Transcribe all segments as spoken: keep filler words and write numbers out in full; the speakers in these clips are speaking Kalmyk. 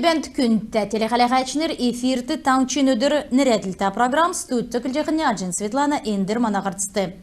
Бәәнт, күндтә телехәләгәчнр! Эфирт «Таңһчин өдр» нерәдлтә программ. Студьд көтлҗәхнь Аҗин Светлана. Эндр мана һарцд.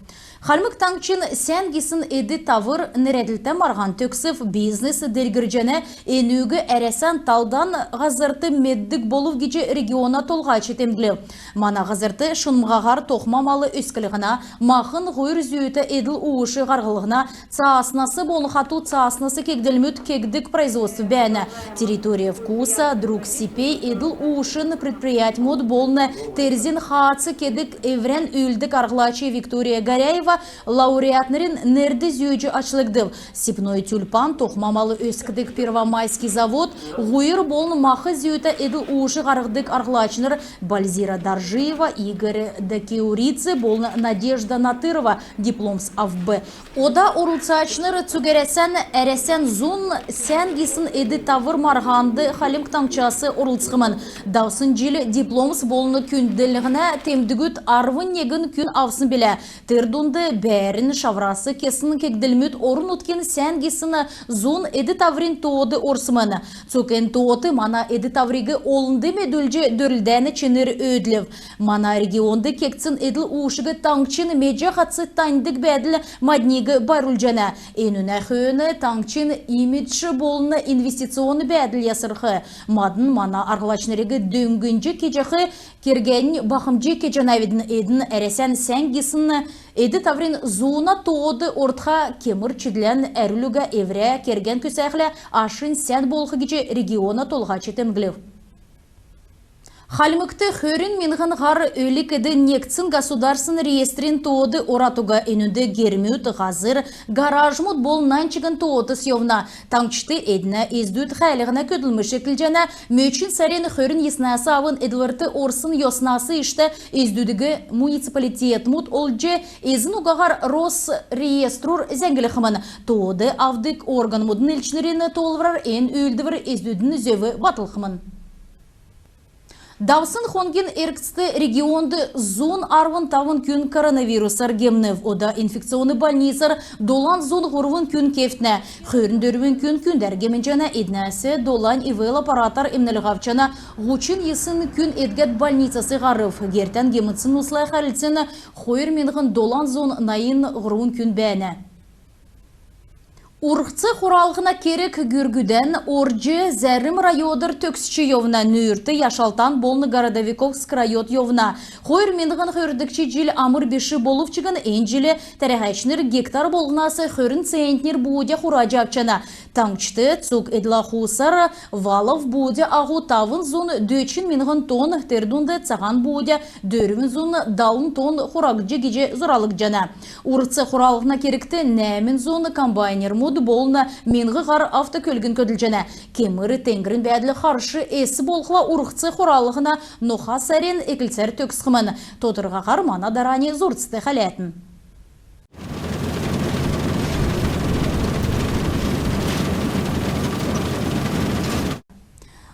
Хальмг Таңһчин сән гисн эд-тавр нерәдлтә марһан төгсв. Бизнес делгрҗәнә, энүг Әрәсән талдан һазрт меддг болв гиҗ региона толһач темдглв. Мана һазрт шунмһаһар тохма мал өсклһнә, махн, һуйр зүүтә эдл-уш һарһлһна, цааснас болн хату цааснас кегдлмүд кегддг производств бәәнә. «Территория вкуса», «Друг степей» эдл-ушин предприятьмуд болн терзин хаац кедг эврән үүлддг арһлач Виктория Горяева лауреатнрин нерд зүүҗ ачлгдв. «Степной тюльпан» тохма мал өскдг «Первомайский» завод, һуйр болн мах зүүтә эдл-уш һарһдг арһлачнр Бальзира Даржиева, Игорь Дакиуридзе болн Надежда Натырова дипломс авв. Ода орлцачнр цуг Әрәсән «Әрәсән зун сән гисн эд-тавр» марһанд Хальмг Таңһчас орлцхмн. Давсн җил дипломс болн күндллһнә темдгүд арвн негн күн авсн билә. Тер дунд бәәрн шаврас кесн кегдлмүд орн-нутгин сән гисн зун эд-таврин тоод орсмн. Цуг эн тоот мана эд-тавриг олнд медүлҗ, дөрлдәнә чинр өөдлв. Мана регионд кегдсн эдл-ушиг таңһчин меҗә һатц таньдг бәәдл мадниг байрлулҗана. Энүнә хөөн таңһчин имидж болн инвестиционн бәәдл ясрх. Мадн мана арһлачнриг дөңнҗ кеҗәх кергәннь бахмҗ кеҗәнәвидн. Эдн Әрәсән сән гисн эд-таврин зуна тоод ортха кемр чидлән әрвлл уга эврә кергән күцәхлә, ашнь сән болх гиҗ региона толһач темдглв. Хальмгт хөрн миңһн һар өлг-эд негдсн государственн реестрин тоод орад уга. Энүнд гермүд, һазр, гаражмуд болн нань чигн тоотс йовна. Таңһчд эднә эздүд хәәлһнә көдлмш эклҗәнә. Мөчн сарин хөрн йиснәс авн эдлврт орсн йоснас иштә эздүдиг муниципалитетмуд олҗ, эзн угаһар Росрееструр зәңглхмн. Тоод авдг органмудын элчнрин тоолврар эн үүлдвр эздүдин зөв батлхмн. Давсн хонгин эргцд регионд зун арвн тавн күн коронавирусар гемнв. Ода инфекционн больницар долан зун һурвн күн кевтнә. Хөрн дөрвн күн күндәр гемнҗәнә, эднәс долань ИВЛ аппаратар эмнлһ авчана. Һучн йисн күн эдгәд больницас һарв. Гертән гемтсн улсла хәрлцн хойр миңһн долан зун найн һурвн күн бәәнә. Урһц хуралһна керг Гүргүдән орҗ, зәрм райодар төгсч йовна. Нүүрт Яшалтан болн Городовиковск райод йовна. Хойр миңһн хөрдгч җил амр биш болв чигн, эн җил тәрәһәчнр гектар болһнас хөрн центнер буудя хураҗ авчана. Таңһчд цуг эдл-ахусар валов буудя аһу тавн зун дөчн миңһн тонн, тер дунд цаһан буудя дөрвн зун далн тонн хурагдҗ гиҗ зуралгдҗана. Урһц хуралһна кергт нәәмн зун комбайнермуд болн миңһ һар автокөлгн көдлҗәнә. Кемр теңгрин бәәдл харш эс болхла, урһц хуралһна ноха сарин эклцәр төгсхмн. Тодрхаһар мана дарани зурцд хәләтн.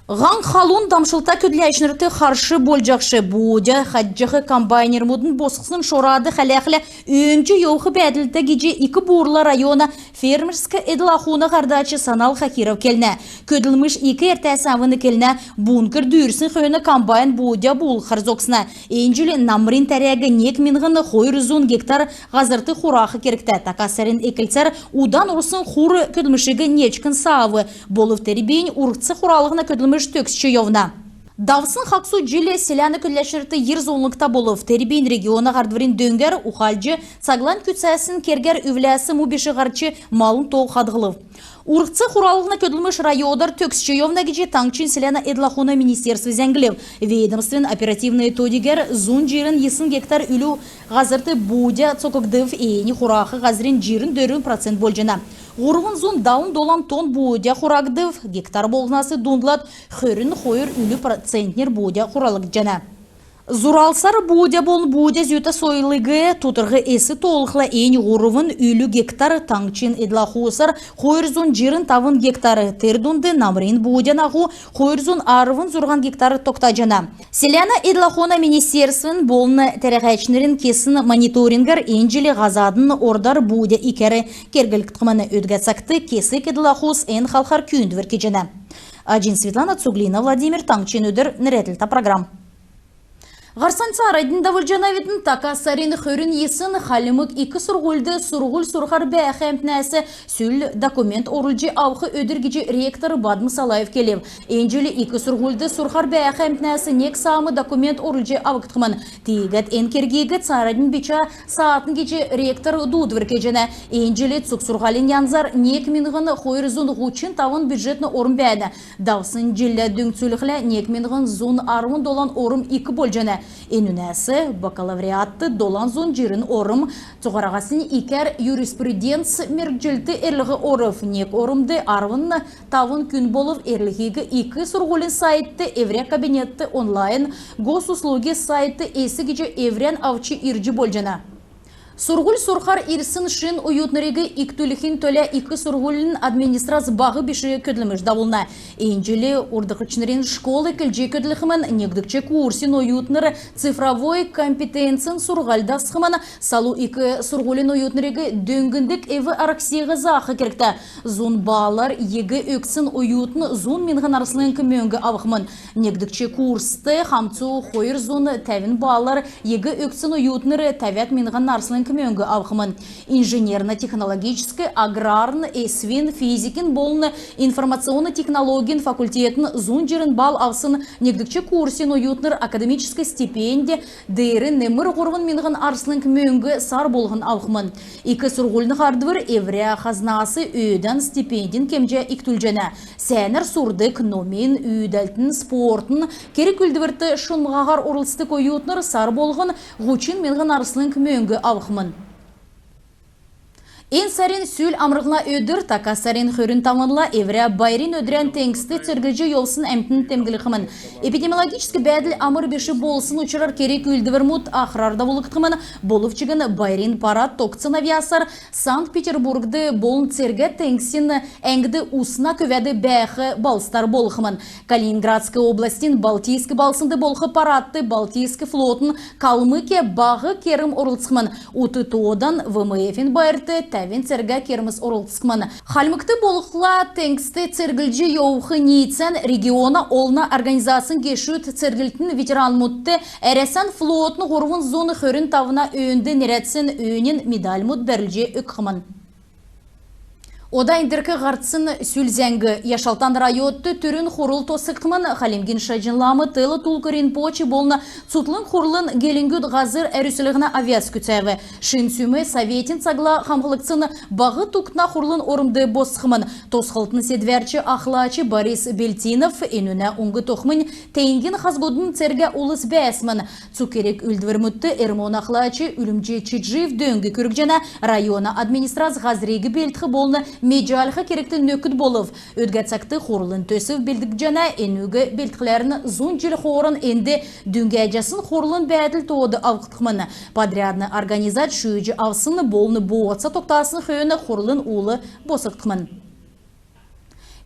Һаң халун дамшлта көдләчнрт харш болҗахш. Буудя хадҗах комбайнермудын босхсн шорад хәләхлә, өөмҗ йовх бәәдлтә гиҗ Ик-Бурла района фермерск эдл-ахуна һардач Санал Хакиров келнә. Көдлмш ик эртәс авн эклнә. Бункер дүүрсн хөөн комбайн буудя буулхар зогсна. Эн җил намрин тәрәг нег миңһн хойр зун гектар һазрт хурах кергтә. Така сарин эклцәр удан орсн хур көдлмшиг неечкн саав. Болв тер бийнь урһц хуралһна көдлмш төгсч йовна. Давсн хагсу җил селәнә көдләчнрт йир зовлңта болв. Тер бийнь региона һардврин дөңгәр ухалҗ, цаглань күцәсн кергәр үвләс му биш һарч, малын тоо хадһлв. Урһц хуралһна көдлмш райодар төгсч йовна гиҗ таңһчин селәнә эдл-ахуна министерств зәңглв. Ведомствин оперативн то-дигәр зун җирн йисн гектар үлү һазрт буудя цокгдв. Эн хурах һазрин җирн дөрвн процент болҗана. Һурвн зун далн долан тонн буудя хурагдв. Гектар болһнас дундлад хөрн хойр үлү процентнер буудя хуралгдҗана. Зуралсар буудя болн буудя зүтә сойлыг тутрһ эс тоолхла, эн һурвн үлү гектар таңһчин эдл-ахусар хойр зун җирн тавн гектар, тер дунд намрин буудян аһу хойр зун арвн зурһан гектар тогтаҗана. Селәнә эдл-ахуна министерствин болн тәрәһәчнрин кесн мониторингар эн җил һазадын ордар буудя икәр керглгдхмн. Өдгә цагт кесг эдл-ахус эн халхар күүндвр кеҗәнә. Аҗин Светлана, Цуглина Владимир, «Таңһчин өдр» нерәдлһтә программ. Һарцан цааранднь давулҗанавидн. Така сарин хөрн йисн Хальмг ик сурһульд сурһуль сурхар бәәх әмтнәс сүл документ орулҗ авх өдр гиҗ ректор Бадм Салаев келв. Эн җил ик сурһульд сурхар бәәх әмтнәс нег саам документ орулҗ авгдхмн. Тиигәд эн кергиг цааранднь бичә саатн гиҗ ректор дуудвр кеҗәнә. Эн җил цуг сурһулин янзар нег миңһн хойр зун һучн тавн бюджетн орм бәәнә. Давсн җиллә дүңцүлхлә, нег миңһн зун арвн долан орм ик болҗана. Энүнәс бакалавриатд долан зун җирн орм, цуһараһаснь икәр юриспруденц мергҗлт эрлһ орв. Нег ормд арвн тавн күн болв. Эрлһиг ик сурһулин сайтд, эврә кабинетд онлайн, госуслуги сайтд эс гиҗ эврән авч ирҗ болҗана. Сурһуль сурхар ирсн шин оютнриг икдүлхин төлә ик сурһулин администрац баһ биш көдлмш давулна. Эн җил урдкчнрин школ эклҗ көдлхмн. Негдгч курсин оютнр цифровой компетенцин сурһуль дасхмн. Салу ик сурһулин оютнриг дөңндг эв-арһсиг заах кергтә. Зун баллар ЕГЭ өгсн оютн зун миңһн арслң мөңг авхмн. Негдгч курст хамцу хойр зун тәвн баллар ЕГЭ өгсн оютнр тәвәд миңһн арслң мөңг авхмн. Инженерно-технологическ, аграрн, эсвин, физикин болн информационн технологин факультетин зун җирн балл авсн негдгч курсин оютнр академическ стипендь деер немр һурвн миңһн арслң мөңг сар болһн авхмн. Ик сурһульн һардвр эврә хазнас өөдән стипендин кемҗә икдүлҗәнә. Сәәнәр сурдг, номин, үүдәлтин, спортын, керг-үүлдврт шунмһаһар орлцдг оютнр сар болһн һучн миңһн арслң мөңг авхмн. Эн сарин сүл амрлһна өдр, така сарин хөрн тавнла, эврә байрин өдрән теңгст церглҗ йовсн әмтн темдглхмн. Эпидемиологическ бәәдл амр биш болсн учрар керг-үүлдврмүд ахрар давулгдхмн. Болв чигн байрин парад тогтсн авъясар Санкт-Петербургд болн цергә теңгсин әңгд усна көвәд бәәх балһсдар болхмн. Калининградск областин Балтийск балһснд болх парадт Балтийск флотын Калмыкия баһ керм орлцхмн. Ут тоодан ВМФ-ин байрт тәвн цергә кермс орлцхмн. Хальмгт болхла теңгст церглҗ йовх ниицән региона олна организацин гешүд церглтин ветеранмудт Әрәсән флотын һурвн зун хөрн тавна өөнд нерәдсн өөнин медальмуд бәрүлҗ өгхмн. Ода эндрк һарцин сүл зәңг. Яшалтан районд түрүн хурл тосхгдхмн. Хальмгин Шаҗн лам Тэло Тулку Ринпоче болн Цутхлң хурлын гелңгүд һазр әрүслһнә авъяс күцәв. Шин сүм советин цагла хамхлгдсн Баһ Тугтна хурлын ормд босхмн. Тосхлтын седвәрч ахлач Борис Бельтинов. Энүнә уңг тохмнь теңгин хазгудын цергә улс бәәсмн. Цуг керг-үүлдврмүдт РМО-н ахлач Үлмҗ Чиджиев дөң күргҗәнә. Района администрац һазриг белдх болн меҗәлх кергт нөкд болв. Өдгә цагт хурлын төсв белдгдҗәнә. Энүг белдхләрн зун җил хооран энд дүңгәҗәсн хурлын бәәдл тоод авгдхмн. Подрядн организац шүүҗ авсн болн бооца тогтасн хөөн хурлын ул босхгдхмн.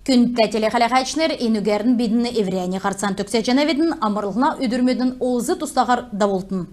Күндтә телехәләһәчнр, энүгәрн бидн эврәннь һарцан төгсәҗәнәвидн. Амрлһна өдрмүдән олз-тустаһар давултн.